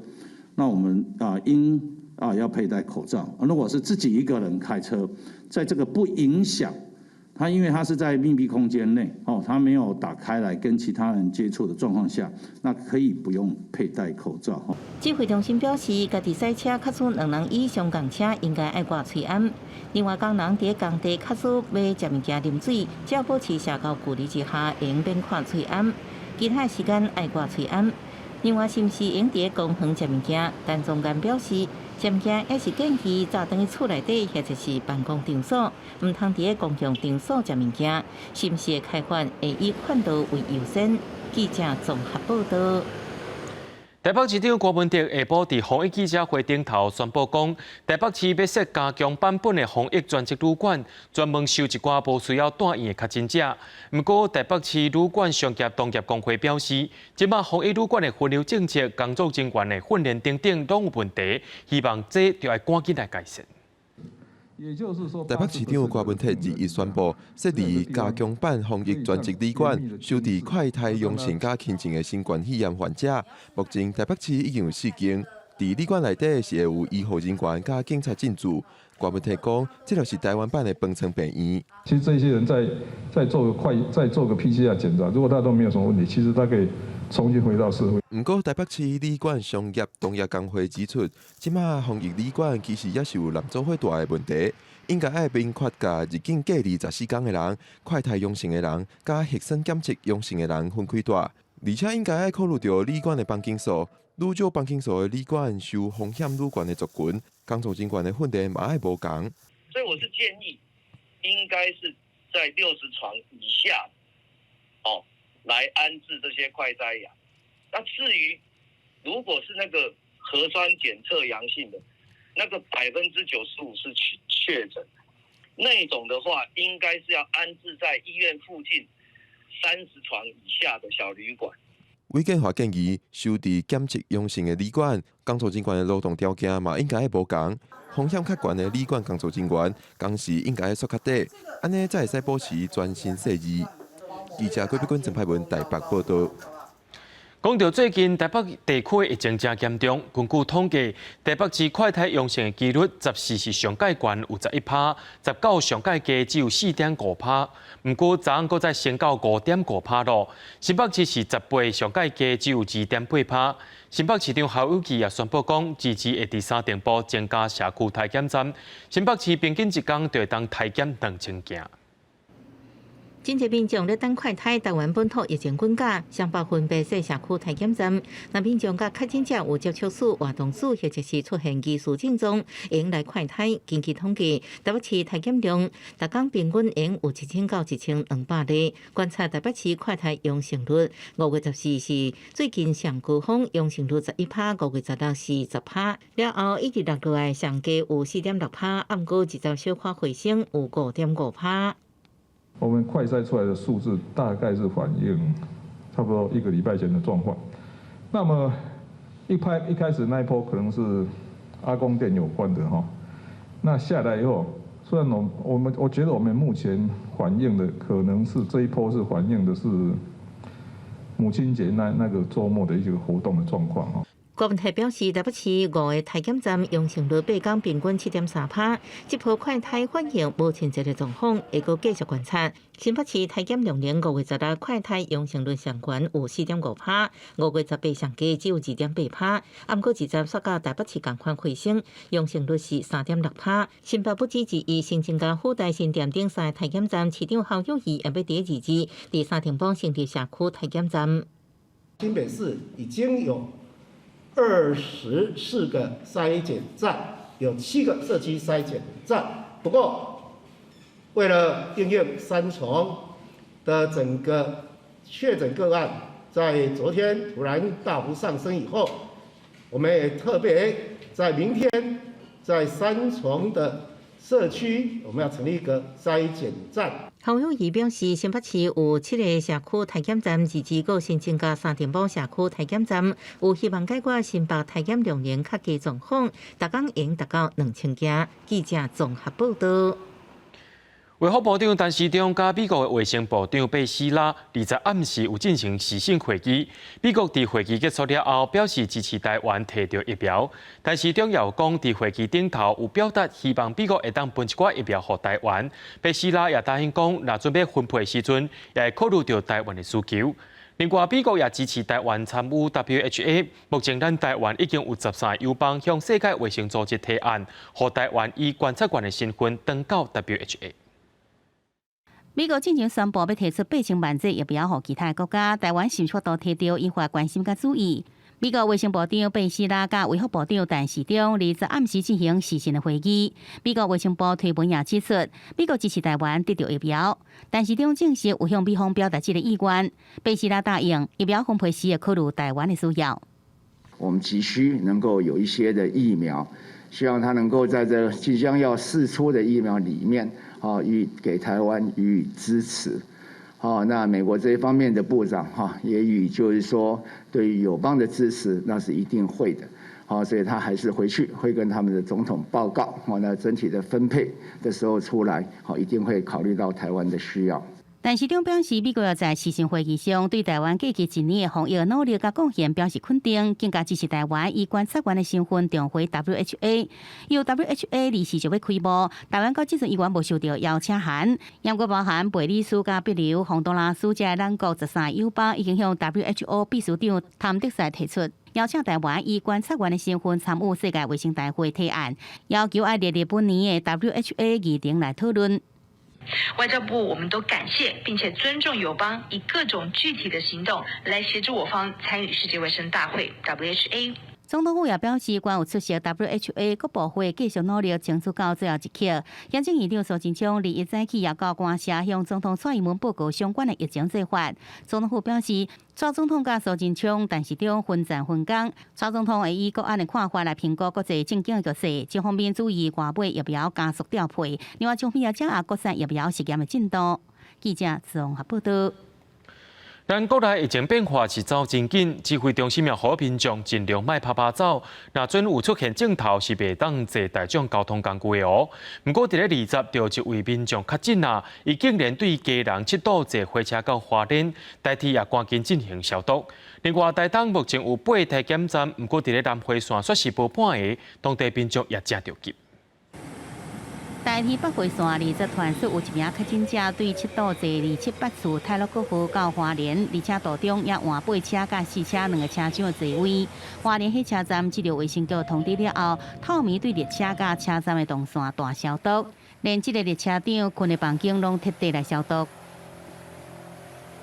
那我們應要佩戴口罩。如果是自己一個人開車，在這個不影響他，因為他是在密閉空間內，哦，他沒有打開來跟其他人接觸的狀況下，那可以不用佩戴口罩。指揮中心表示，家己駛車假使兩人以上仝車，應該愛掛喙罨。另外，工人佇工地假使欲食物件啉水，只要保持社交距離之下，會用免掛喙罨。其他時間愛掛喙罨。另外，是毋是會用佇公園食物件？陳宗彥表示，食物件抑是建議早轉去厝內底或者是辦公場所，毋通佇公共場所食物件。是毋是會開罰，會以勸導為優先。記者綜合報道。台北市長柯文哲下晡佇防疫記者會頂頭宣布講，台北市欲設加強版本的防疫專責旅館，專門收一寡無需要住院的確診者。毋過，台北市旅館商業同業公會表示，這馬防疫旅館的分流政策、工作人員的訓練等等攏有問題，希望這著愛趕緊來改善。台北市長柯文哲21宣布設立加強版防疫專責旅館，收治快篩陽性佮輕症的新冠肺炎患者。目前台北市已經有四間，佇旅館內底是會有醫護人員佮警察進駐。柯文哲講，這就是台灣版的方艙病院。其實這些人再做個 PCR 檢查，如果他都沒有什麼問題，其實他可以重新回到社會。毋過台北市旅館商業同業公會指出，這馬防疫旅館其實也是有濫做伙蹛的問題，應該愛明確共入境隔離14天的人、快篩陽性的人、佮核酸檢測陽性的人分開蹛，而且應該愛考慮著旅館的房間數，愈少房間數的旅館受風險愈懸的族群，工作人員的訓練嘛愛無仝。所以我是建議，應該是在60床以下，哦，來安置這些快篩陽。那至於如果是那個核酸檢測陽性的，那個95%是確診，那種的話，應該是要安置在醫院附近30床以下的小旅館。韋建華建議，收治檢測陽性的旅館工作人員的勞動條件嘛應該愛無仝，風險較懸的旅館工作人員工時應該愛縮較短，按呢才會使保持專心細緻。記者郭碧君、陳派文台北報道。講到最近台北地區疫情誠嚴重，根據統計，台北市快篩陽性的幾率14是上蓋懸有11趴，19上蓋低只有4.5趴。毋過昨昏閣再升到5.5趴囉。新北市是18上蓋低只有2.8趴。新北市長侯友宜也宣布講，22會佇三重埔增加社區篩檢站。新北市平均一工就會當篩檢2000件。真濟民眾咧等快篩，台灣本土疫情滾價，雙北分別設社區篩檢站。若民眾佮確診者有接觸史、活動史，或者是出現疑似症狀，會用來快篩。根據統計，台北市篩檢量，逐工平均會用有1000到1200例。觀察台北市快篩陽性率，5月14是最近上高峰，陽性率11趴，5月16是10趴。了後一直落落來，上低有4.6趴，毋過20小可回升有5.5趴。我們快篩出來的數字大概是反映差不多一個禮拜前的狀況。那麼一開始那一波可能是阿公店有關的哈，那下來以後，雖然我覺得我們目前反映的可能是這一波是反映的是母親節那個週末的一個活動的狀況哈。郭文泰表示，台北市五个篩檢站陽性率八工平均7.3趴，這波快篩反應無親這个狀況，會閣繼續觀察。新北市篩檢量能5月16快篩陽性率上懸有4.5趴，5月18上低只有2.8趴，毋過20煞佮台北市仝款回升，陽性率是3.6趴。新北不止21新增加輔大新店等三个篩檢站，市長侯友宜也欲佇22佇三重埔成立社區篩檢站。新北市已經有24個篩檢站，有七個社區篩檢站。不過，為了應應三重的整個確診個案，在昨天突然大幅上升以後，我們也特別在明天在三重的社區，我們要成立一個篩檢站。侯友宜表示，新北市有七个社區篩檢站，自治閣新增加三重埔社區篩檢站，有希望解決新北篩檢量能較低狀況，逐工會達到2000件。記者綜合報道。衛福部長陳時中佮美國的衛生部長貝斯拉，20暗時有進行視訊會議。美國佇會議結束了後，表示支持台灣提著疫苗。陳時中也有講，佇會議頂頭有表達希望美國會當分一寡疫苗予台灣。貝斯拉也答應講，若準備分配時陣，也會考慮著台灣的需求。另外，美國也支持台灣參與 WHA。目前，咱台灣已經有13个友邦向世界衛生組織提案，予台灣以觀察員的身份轉到 WHA。美國進前宣布欲提出8000萬劑疫苗予其他國家，台灣是毋是法度提著引發關心佮注意。美國衛生部長貝斯拉佮衛福部長陳時中20暗時進行視訊的會議。美國衛生部推文也指出，美國支持台灣得著疫苗，陳時中證實有向美方表達這个意願。貝斯拉答應疫苗分配時會考慮台灣的需要。我們急需能夠有一些的疫苗，希望他能夠在這即將要釋出的疫苗裡面，啊，予給台灣予以支持。好，那美國這一方面的部長哈，也予以就是說對於友邦的支持，那是一定會的。好，所以他還是回去會跟他們的總統報告。好，那整體的分配的時候出來，好，一定會考慮到台灣的需要。陳時中表示，美國也在視訊會議上對台灣過去一年的防疫努力佮貢獻表示肯定，更加支持台灣以觀察員的身份重回 WHA。由 WHA 理事就欲開幕，台灣到這陣依然無收著邀請函，毋過包含貝里斯、佮秘魯、洪都拉斯這兩國13友邦已經向 WHO 秘書長譚德塞提出邀請台灣以觀察員的身份參與世界衛生大會提案，要求愛列入本年的 WHA 議程來討論。外交部，我們都感謝並且尊重友邦以各種具體的行動來協助我方參與世界衛生大會（WHA）。總統府也表示，關有出席 WHA 各部會繼續努力爭取到最後一刻。行政院長蘇貞昌21早起也到官舍向總統蔡英文報告相關的疫情做法。總統府表示，蔡總統佮蘇貞昌、陳時中分責分工，蔡總統會以國安的看法來評估國際政經的局勢，一方面注意外買疫苗加速調配，另外一方面也掌握國產疫苗實驗的進度。記者綜合報道。咱國內疫情變化是走真緊，指揮中心也呼籲民眾盡量莫趴趴走。若準有出現症頭，是袂當坐大眾交通工具的哦。毋過佇咧20，就一位民眾確診啊，伊竟然對基隆七堵坐火車到花蓮，台鐵也趕緊進行消毒。另外，台東目前有八個篩檢站，毋過佇咧南迴線煞是無半个，當地民眾也誠著急。台鐵北迴線20傳出有一名確診者對七堵坐278次太魯閣號到花蓮，而且途中也換八車佮四車兩个車廂的座位。花蓮火車站接著衛生局通知了後，透暝對列車佮車站的動線大消毒，連這个列車長睏的房間攏徹底來消毒。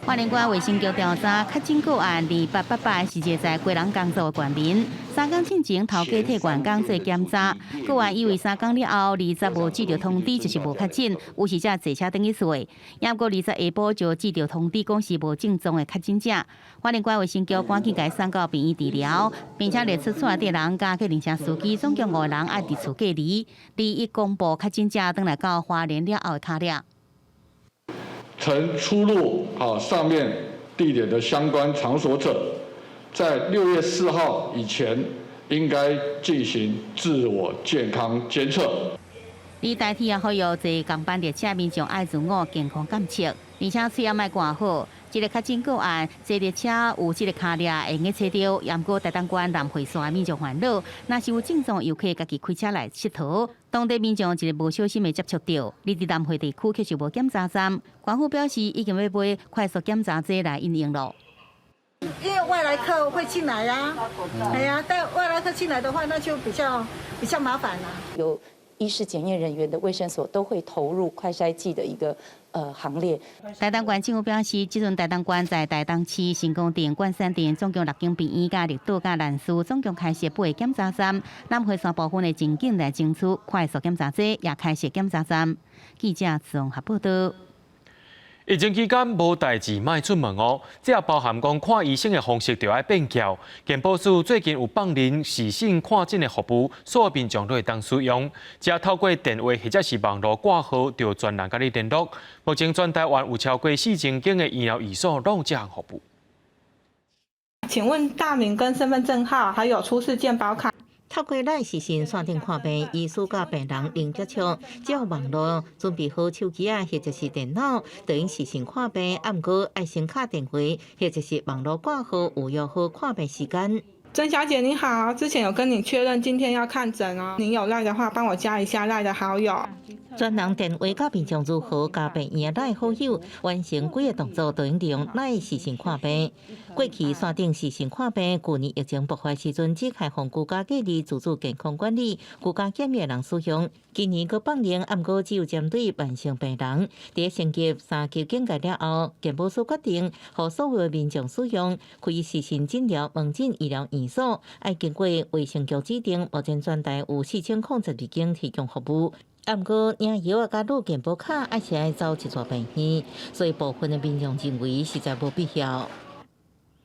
花蓮縣衛生局調查確診個案2888是一个在基隆工作的縣民，3工進前頭家替員工做檢查，個案以為3工了後20無接著通知就是無確診，於是才坐車轉去厝。毋過20下晡就接著通知講是無症狀的確診者。花蓮縣衛生局趕緊共送到病院治療，並且列出厝內底人佮計程車司機，總共五个人愛佇厝隔離。21公布確診者轉來到花蓮了後的跤跡。曾出入啊上面地點的相關場所者，在6月4號以前應該進行自我健康監測。而台鐵也呼籲坐航班列車民眾愛自我健康監測，而且喙仔莫掛好。這个確診個案，坐列車有這个跤跡會用得揣著，毋過台東縣南迴線民眾煩惱，若是有症狀遊客家己開車來𨑨迌，當地民眾一个無小心會接觸著。而佇南迴地區卻是無檢查站，縣府表示已經欲買快速檢查劑來應用囉。因為外來客會進來呀，係啊，但外來客進來的話，那就比較麻煩啦。有醫事檢驗人員的衛生所都會投入快篩劑的一個行列。台東縣政府表示，這陣台東縣在台東市、成功鎮、關山鎮總共六間病院、佮綠島佮蘭嶼，總共開設八個檢查站。南迴線部分的情景來爭取快速檢查劑，也開設檢查站。記者綜合報道。疫情期間無代誌莫出門哦，這也包含講看醫生的方式著愛變巧。健保署最近有放任視訊看診的服務，所有民眾都會當使用。只要透過電話或者是網路掛號，就專人佮你聯絡。目前全台灣有超過4000間的醫療院所攏有這項服務。請問大名跟身份證號，還有出示健保卡。透過 LINE 視訊線頂看病，醫師佮病人零接觸，只要網路準備好手機啊，或者是電腦，就用視訊看病。啊，毋過愛先敲電話，或者是網路掛號預約好看病時間。曾小姐你好，之前有跟你確認今天要看診哦，你有 LINE 的話，幫我加一下 LINE 的好友。專人電話佮民眾如何加病院的 LINE 好友，完成幾個動作，就用利用 LINE 視訊看病。過去線頂視訊看病，舊年疫情爆發時陣只開放居家隔離、自主健康管理、居家檢疫人使用。今年閣放寬，毋過只有針對慢性病人。佇升級三級警戒了後，健保署決定，予所有的民眾使用開視訊診療門診醫療院所，愛經過衛生局指定。目前全台有4032間提供服務。啊，毋過領藥仔佮錄健保卡，還是愛走一逝病院，所以部分的民眾認為實在無必要。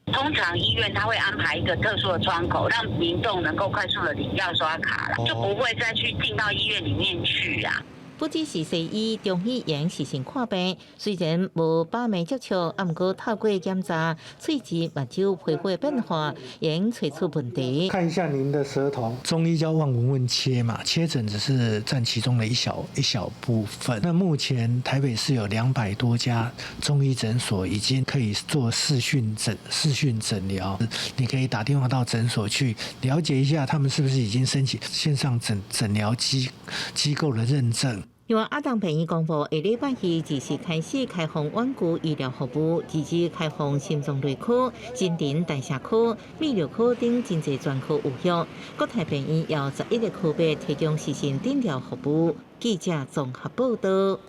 通常醫院他會安排一個特殊的窗口，讓民眾能夠快速的領藥刷卡啦，就不會再去進到醫院裡面去啊。不只是西醫、中醫會用視訊看病，雖然無把脈接觸，啊，毋過透過檢查喙齒、目睭、皮膚的變化，會用揣出問題。看一下您的舌頭，中醫叫望聞問切嘛，切診只是佔其中的一小一小部分。那目前台北市有200多家中醫診所已經可以做視訊診療，你可以打電話到診所去了解一下，他們是不是已經申請線上診療機構的認證。另外，亞東病院公布，下禮拜二正式開始開放遠距醫療服務，直至開放心臟內科、新陳代謝科、泌尿科等真濟專科預約。國泰病院有11個科別提供視訊診療服務。記者綜合報道。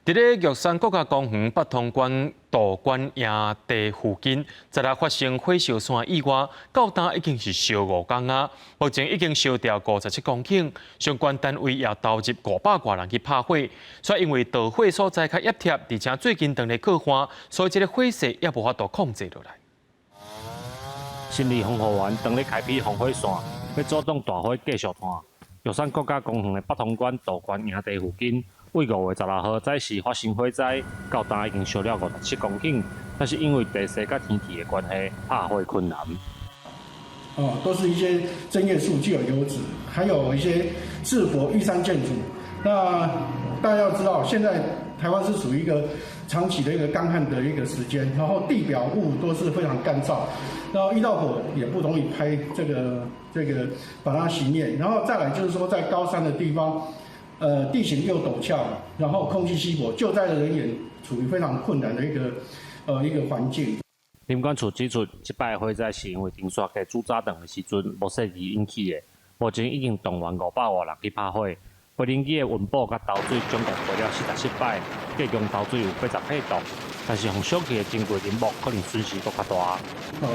佇咧玉山國家公園北通關道觀營地附近，昨日發生火燒山意外，到今已經是燒5工啊！目前已經燒掉57公頃，相關單位也投入500外人去拍火。卻因為導火所在較壓貼，而且最近當咧過旱，所以這个火勢也無法度控制落來。森林防護員當咧開闢防火線，欲阻擋大火繼續竄。玉山國家公園的北通關道觀營地附近，對5月16號早時發生火災，到今已經燒了57公頃，但是因為地勢佮天氣的關係，拍火困難。哦，都是一些針葉樹具有油脂，還有一些質樸玉山箭竹。那大家要知道，現在台灣是屬於一個長期的一個乾旱的一個時間，然後地表霧都是非常乾燥，然後遇到火也不容易開這個把它熄滅，然後再來就是說在高山的地方。地形又陡峭，然後空氣稀薄，救災的人員處於非常困難的一個環境。林管處指出，這擺火災是因為登山客煮早頓的時陣無細意引起的。目前已經動員500外人去拍火，無人機的雲寶佮投水總共飛了47擺，計共投水有88棟。但是予燒去的珍貴林木可能損失閣較大。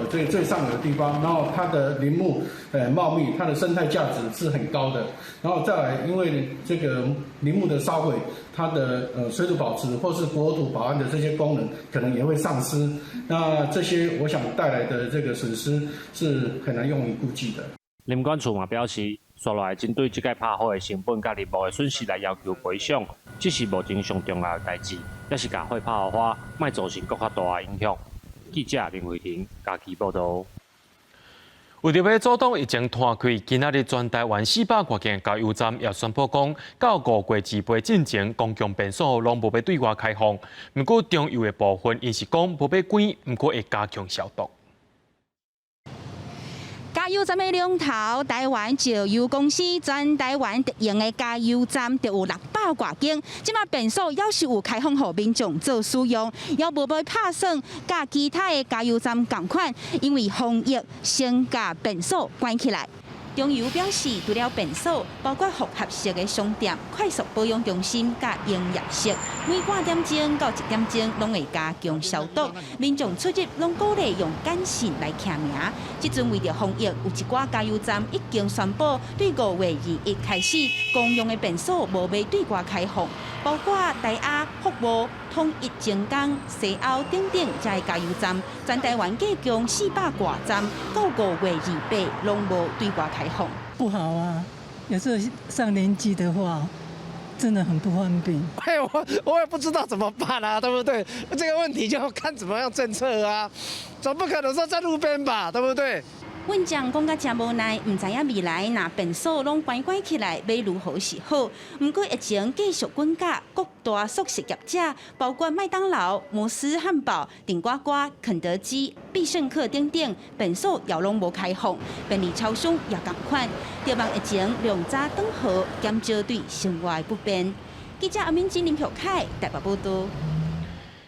最最上游的地方，然後它的林木茂密，它的生態價值是很高的。然後再來，因為這個林木的燒毀，它的水土保持或是國土保安的這些功能，可能也會喪失。那這些我想帶來的這個損失是很難用於估計的。林管處嘛表示，紲落來針對這擺拍火的成本佮林木的損失來要求賠償，這是目前上重要的代誌，也是共火拍予花，莫造成閣較大的影響。記者林慧婷嘉義報道。為著欲阻擋疫情拖開，今仔日全台灣400外間加油站也宣布講，到5月28進前，公共便所攏無欲對外開放。毋過中油的部分，𪜶是講無欲關，毋過會加強消毒。加油站的龍頭，台灣石油公司全台灣直營的加油站就有600外間，這馬便所猶是有開放予民眾做使用，也無欲拍算佮其他的加油站仝款，因為防疫先共便所關起來。中油表示，除了便所，包括複合式的商店、快速保養中心佮營業室，每半點鐘到一點鐘攏會加強消毒。民眾出入攏鼓勵用簡訊來簽名。這陣為著防疫，有一寡加油站已經宣布，對5月21開始，公用的便所無欲對外開放，包括台亞、福茂、統一精工、西歐等等這个加油站，全台灣計共400外站，到5月28攏無對外開放。不好啊，有時候上年紀的話，真的很不方便。哎，我也不知道怎麼辦啊，對不對？這個問題就要看怎麼樣政策啊，總不可能說在路邊吧，對不對？阮將講甲誠無奈，毋知影未來若便所攏關關起來，欲如何是好？毋過疫情繼續滾價，各大速食業者，包括麥當勞、摩斯漢堡、頂呱呱、肯德基、必勝客等等，便所也攏無開放，便利超商也仝款，著望疫情量早轉好，減少對生活的不便。記者阿敏金林玉凱台北報導。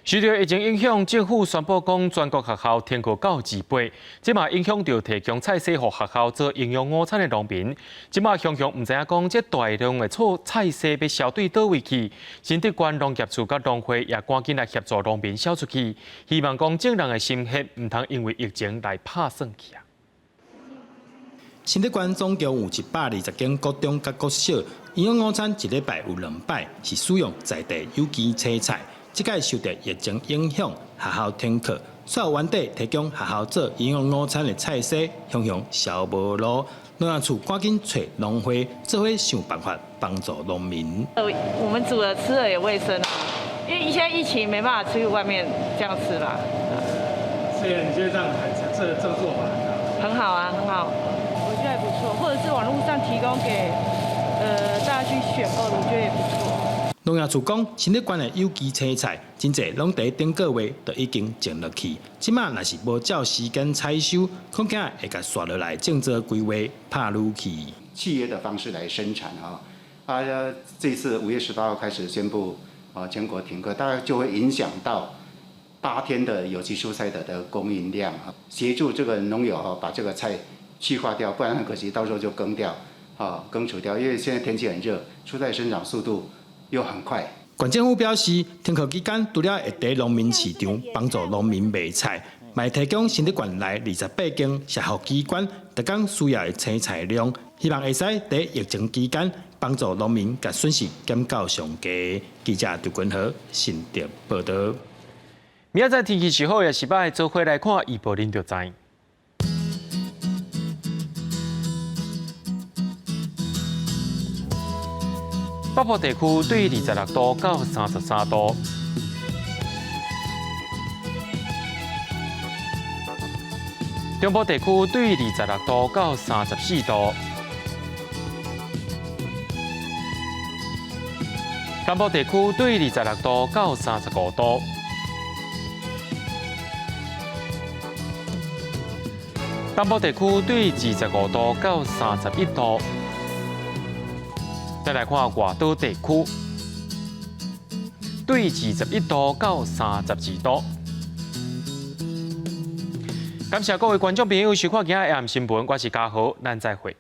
受著疫情影響，政府宣布講全國學校停課到28，這嘛影響著提供菜色予學校做營養午餐的農民。這馬雄雄毋知影講，這大量的菜菜色欲銷對佗位去？新竹縣農業處佮農會也趕緊來協助農民銷出去，希望講眾人的心血毋通因為疫情來拍算去啊！新竹縣總共有120間國中佮國小，營養午餐一禮拜有兩擺是使用在地有機青菜。這擺受著疫情影響，學校停課，所有原底提供學校做營養午餐的菜色，雄雄銷無路。農業處趕緊揣農會，做伙想辦法幫助農民。我們煮了吃了也衛生啊，因為現在疫情沒辦法出去外面這樣吃啦。所以你覺得這樣很這個做法很好？很好啊，很好，我覺得還不錯，或者是網絡上提供給大家去選購的，我覺得也不錯。農業處講，新竹縣的有機青菜，真濟攏佇頂個月就已經種落去，這馬若是無照時間採收，恐驚會共煞落來種作規劃拍擄去。契約的方式來生產啊，啊，這次5月18號開始宣布啊全國停課，大概就會影響到8天的有機蔬菜的供應量啊，協助這個農友哈把這個菜去化掉，不然很可惜，到時候就耕掉，啊耕除掉，因為現在天氣很熱，蔬菜生長速度又很快。縣政府表示，停課期間除了會佇農民市場幫助農民賣菜，嘛會提供新竹縣內28間社福機關逐工需要的青菜量，希望會使佇疫情期間幫助農民共損失減到上低。記者張君和新竹報導。明仔載天氣是好，也是歹，做伙來看預報，恁就知。北部地區對26度到33度，中部地區對26度到34度，南部地區對26度到35度，東部地區對25度到31度。再來看外島地區，對21度到32度。感謝各位觀眾朋友收看今仔日新聞，我是嘉豪，咱再會。